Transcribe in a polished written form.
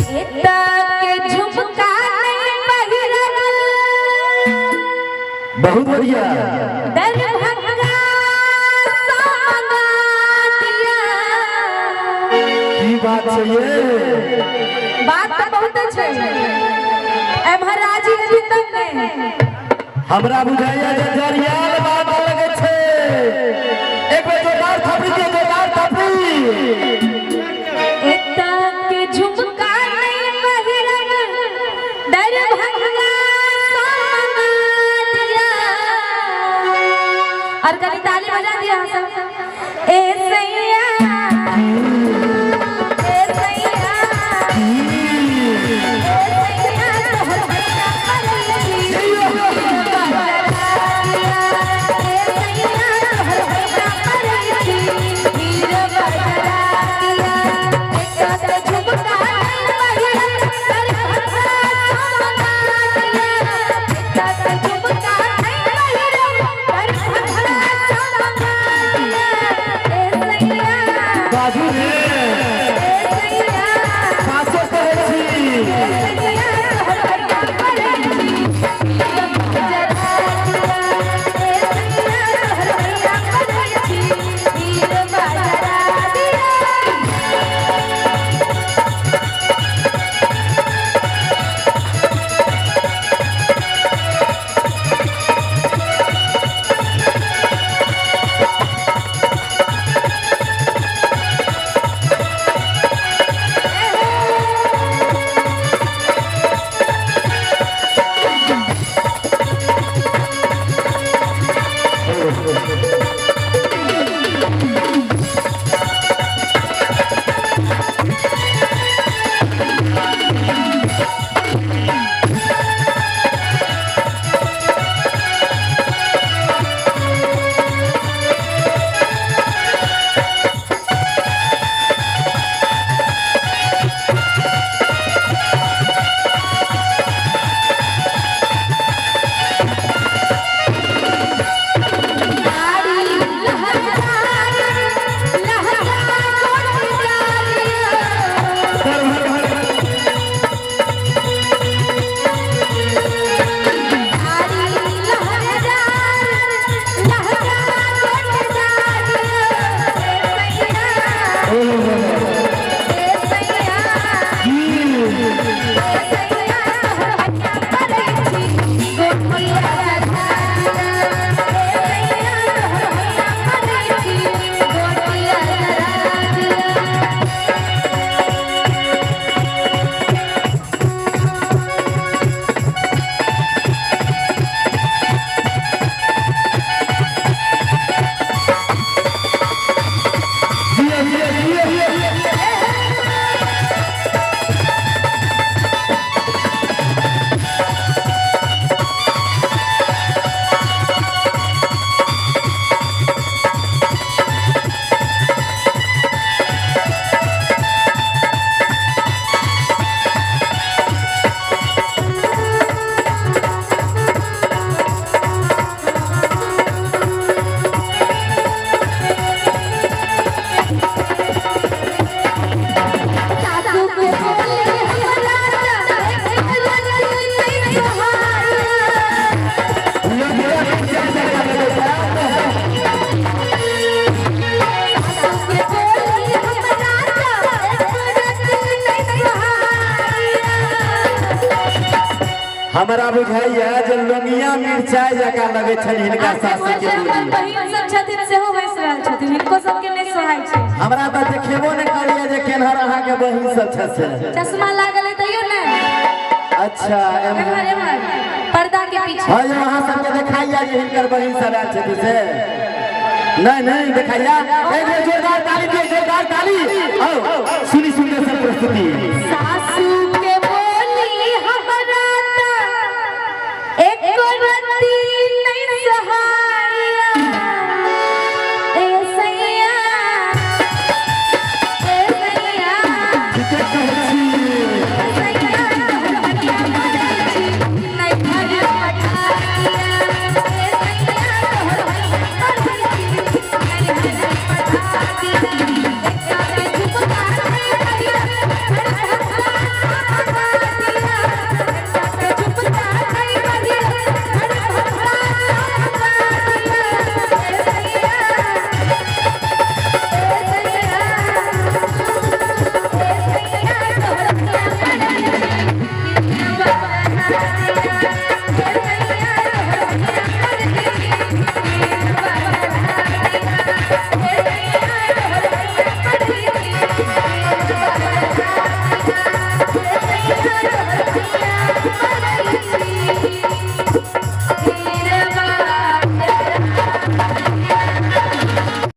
एता के झुमका नहीं पहिरल। बहुत बढ़िया। दरभंगा सा मंगा दिया। की बात छै ये? बात तऽ बहुत छै, एम्हर राजी हेबी तब ने। हमरा बुझाइया जे जरियाल बात लगै छै। एक बेर जोरदार थपड़ी दियौ, जोरदार थपड़ी। एता के झुमका नहीं पहिरल, दरभंगा सा मंगा दिया। और कनी ताली बजा दिया सब। ए सैया, ए सैया, ए सैया, तोहर भैया परै छी। ए सैया, तोहर भैया परै छी, हीर बजरा दिया। एता के झुमका नहीं पहिरल, दरभंगा सा मंगा दिया। एता के झुमका नहीं पहिरल, दरभंगा सा मंगा दिया। ए सैया, बाजू रे। ए सैया, सासो कहै छी। ए सैया, तोहर भैया परै छी, हीर बजरा दिया। ए सैया, तोहर भैया परै छी, हीर बजरा दिया। साड़ी लहरदार लहरा गोट डालिया। साड़ी लहरदार लहरा गोट डालिया। ए सैया, ए सैया, की? ए सैया, तोहर भैया परै छी, गोटिया चढ़ा दिया। ए सैया, तोहर भैया परै छी, गोटिया चढ़ा दिया। जिया जिया जिया जिया। सासू के बोले हमरा नहीं सोहाया। सासू के बोले हमरा नहीं सोहाया। हमरा बुझाइया जे लोंगिया मिरचाई जकाँ लगै छनि हिनका सासु के बोली। बहिन सब छथिन सेहो हँसि रहल छथिन, हिनको सबके नहि सोहाइ छै। हमरा तऽ देखेबो नहि करिया जे केनहर अहाँके बहिन सब छै से। चश्मा लागल है तैयो ने। अच्छा, एम्हर। एम्हर एम्हर, पर्दा के पीछे। हाँ, यौ, अहाँ सबके देखाइया जे हिनकर बहिन सब आयल छथिन से। नहीं नहीं, देखाइया। एक बेर जोरदार ताली दियौ, जोरदार ताली। आओ सुनी सुंदर सब प्रस्तुति। सासू